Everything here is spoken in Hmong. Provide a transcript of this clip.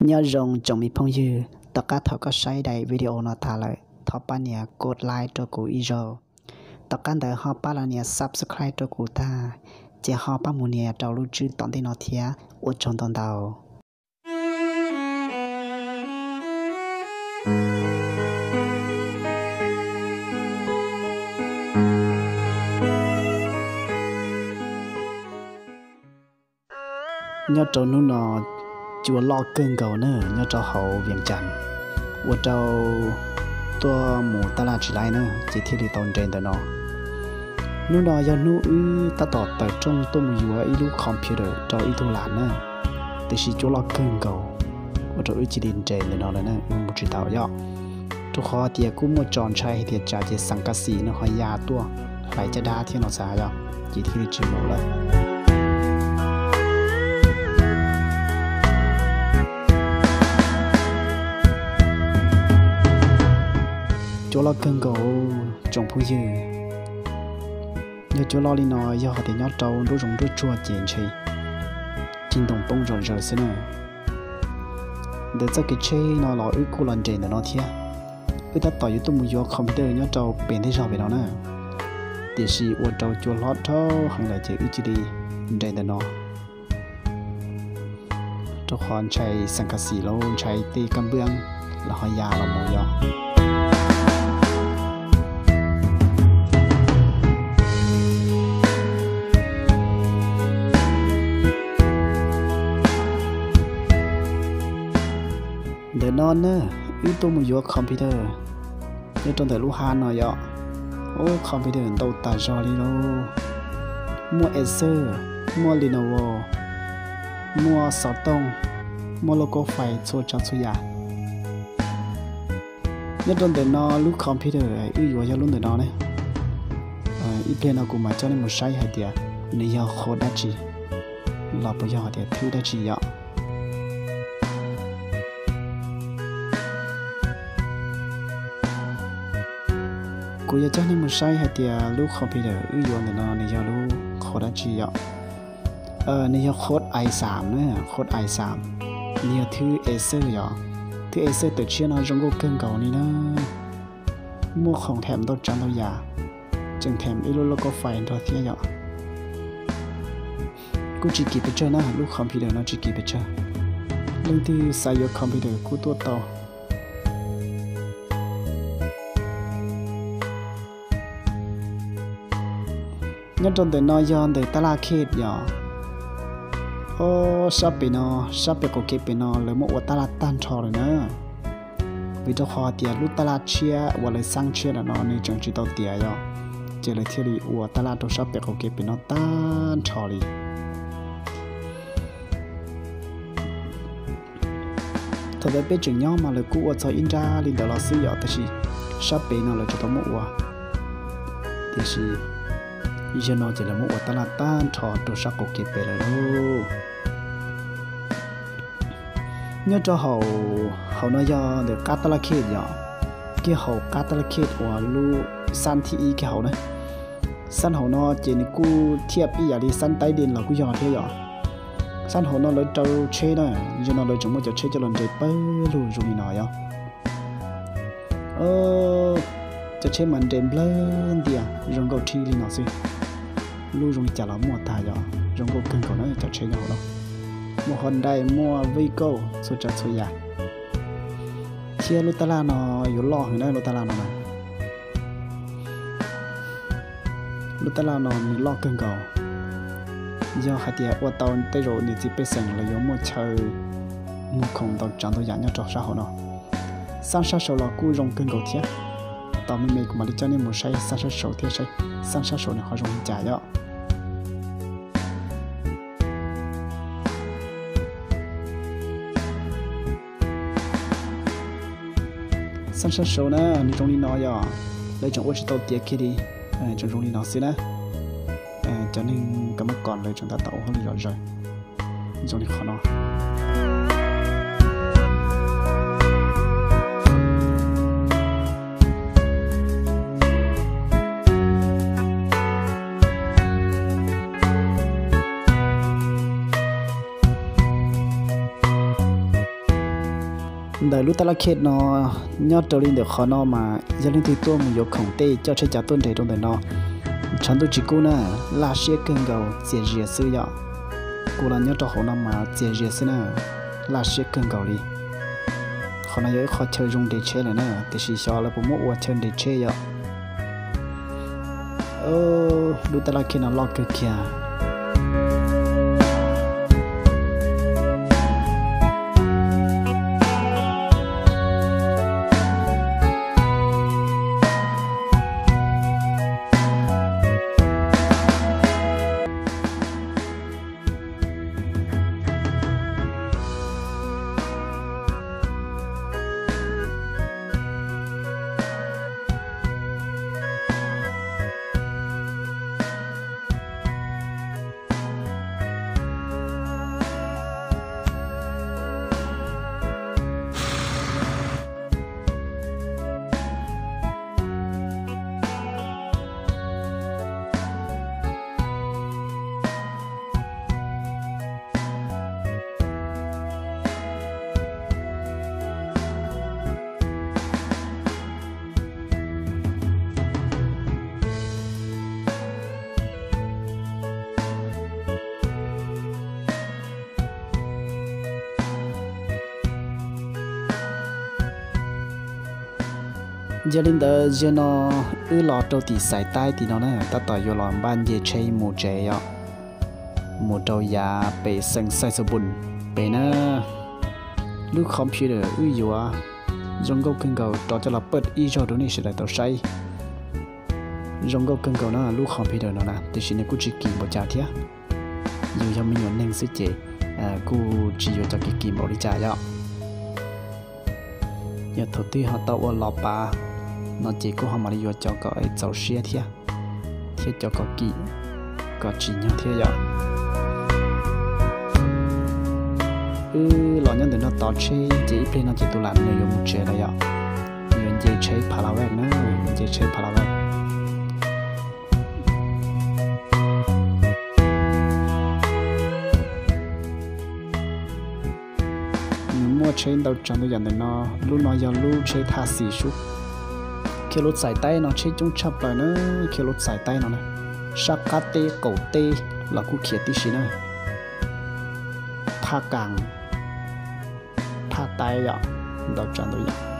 Nyob zoo tsoom me phooj ywg, tom qab thaum koj saib daim video no tag lawm, thov pab nias like rau kuv ib zaug. Tom qab ntawd ho pab los nias subscribe rau kuv tag, ces ho pab mus nias rau lub tswb tom ntej no thiab. Ua tsaug ntau ntau. Nyob rau hnub no cua loj kawg nkaus na nyob rau hauv Vias Cas, ua rau tuaj mus taj laj tsis laib na, ces thiaj li tau nres ntawm no. Hnub no yog hnub wb tab tom tawm rooj tuaj mus yuav ib lub computer rau ib tug lam na, tiam sis cua loj kawg nkaus, ua rau wb cia li nres ntawm no lawm na, wb mus tsis tau yom. Rau qhov tias kuj muaj tso ntshai hais tias tsam ces Xas Kas Xis no ho ya tuaj hlais caj dab thiab no xav yom, ces thiaj li tsis mus lawm. Cua loj kawg nkaus tsoom phooj ywg. Yog cua loj li no yog hais tias nyob rau nruab zoov nruab tsuag ces ntshe cig ntoo poob zom zaws xwb na. Ntawm txoj kev tsheb no los wb kuj los nres ntawm no thiab. Wb tab tom yuav tuaj mus yuav computer nyob rau pem ntej zog pem no na, tiam sis ua rau cua hlob dhau heev lawm ces wb cia li nres ntawm no, rau qhov ntshai Xas Kas Xis los ntshai tej kab npwab los ho ya los mus yom. Ntawm no na, wb tuaj mus yuav computer nyob rau ntawm lub hab no yom. Ub, computer ntau tas zog li lauj. Muaj Acer, muaj Lenovo, muaj xov tooj, muaj lauj kaub fais txhua tsav txhua yam. Nyob rau ntawm no lub computer wb yuav yog lub ntawm no ne. Ib pliag no kuv mam coj nej mus saib hais tias nws yog qhov dab tsi los puas yog hais tias thwb dab tsi yom. Kuv yuav coj nej mus saib hais tias lub computer wb yuav ntawm no nws yog lub qhov dab tsi yom. Nws yog qhov i xam na, qhov i xam. Nws yog thwb Acer yom. Thwb Acer tawm tshiab no zoo nkauj kawg nkaus li na. Muaj khoom them ntau tsav ntau yam, tseem them ib lub lauj kaub fais nrog thiab yom. Kuj tsis kim pes tsawg na, lub computer no tsis kim pes tsawg. Leej twg xav yuav computer kuj tuaj tau. Nyob rau ntawm no yog ntawm tab laj khej yom. Ob sab pem no, sab pem qaum kev pem no lawv muab ua tab laj tag nrho lawm na. Vim rau qhov tias lub tab laj tshiab uas lawv xab tshiab ntawm no nws tseem tsis tau tiav yom, ces lawv thiaj li ua tab laj rau sab pem qaum kev pem no tag nrho li. Thaum ntawd peb tseem nyob mas lawv kuj ua txog ib nrab li ntawd los xwb yom, tab sis sab pem no lawv tseem tau muab ua, tiam sis zaum no ces lawv muab ua tab laj tag nrho rau sab qaum kev pem lawm lauj. Nyob rau hauv, hauv no yog ntawm qab tab laj khej yom, kiag hauv qab tab laj khej uas lub xab thib ib kiag hauv na. Xab hauv no ces nws kuj thiaj ib yam li xab taib di los kuj yog thiab yom. Xab hauv no lawv rau tsheb na, zaum no lawv tseem muab cov tsheb coj los nres pawg lug zoo li no yom. Cov tsheb mas nres nplawg ntias zoo nkauj rhib li no xwb. Lub zoo li cas los muaj tag yom, zoo nkauj kawg nkaus na cov tsheb nyob hauv no. Muaj Hyundai, muaj Vigo, txhua tsav txhua yam. Thiab lub tab laj no yuav loj heev na lub tab laj no na. Lub tab laj no nws loj kawg nkaus. Yog hais tias ua tau tej zaum niam txiv pej xeem lawv yuav muaj chaw muag khoom ntau tsav ntau yam nyob rau sab hauv no. Xab sab saud los kuj zoo kawg nkaus thiab. Tos me me kuv mam li coj nej mus saib xab sab saud thiab saib xab sab saud nws ho zoo li cas yom. Xab sab saud na nws zoo li no yom, lawv tseem ua tsis tau tiav kiag li, tseem zoo li no xwb na. Cov neeg kam mab kom lawv tseem tab tom ua hauj lwm zom zaws zoo li qhov no. Ntawm lub tab laj khej no nyob rau li ntawm qhov no mas yog leej twg tuaj mus yuav khoom tej coj tsheb cav tuaj nres rau ntawm no, tshav ntuj tsis kub na, laj siab kawg nkaus txias zias xwb yom. Kuv los nyob rau hauv no mas txias zias xwb na, laj siab kawg nkaus li. Qhov no yog ib qho chaw zoo nres tsheb lawm na, tiam sis xyov lawv puas muab ua chaw nres tsheb yom. Lub tab laj khej no loj kawg kiag. Yog li ntawd ziag no wb los rau tim Xais Taib tim no na, tab tom yuav los npaj nce tsheb mus tsev yom, mus rau yav pem xeev Xais Xos Npus pem na. Lub computer wb yuav zoo nkauj kawg nkaus, rov coj los paj ib zaug rau nej sawv daws tau saib. Zoo nkauj kawg nkaus na lub computer no na, tiam sis nws kuj tsis kim npaum cas thiab. Yus yog me nyuam neeg xwb ces kuj tsis yuav cov kim kim npaum li cas yom. Yog thaum twg ho tau ua los pav no ces kuj ho mam li yuav cov kom txaus siab thiab, thiab cov kom kim kom tsim nyog thiab yom. Wb los nyob ntawm no tov tsheb ces ib pliag no ces tus lam nws yuav mus tsev lawm yom. Nws yuav nce tsheb Pha La Vej na, nce tsheb Pha La Vej. Nws muaj tsheb ntau tsav ntau yam ntawm no, lub no yog lub tsheb thaj xis sub. Khiav lub Xais Taib no tsheb coob tshaj plaws na, khiav lub Xais Taib no na, sab qab teb qaum teb los kuj khiav tib si na. Thaj Kaas, Thaj Taib yom, ntau tsav ntau yam.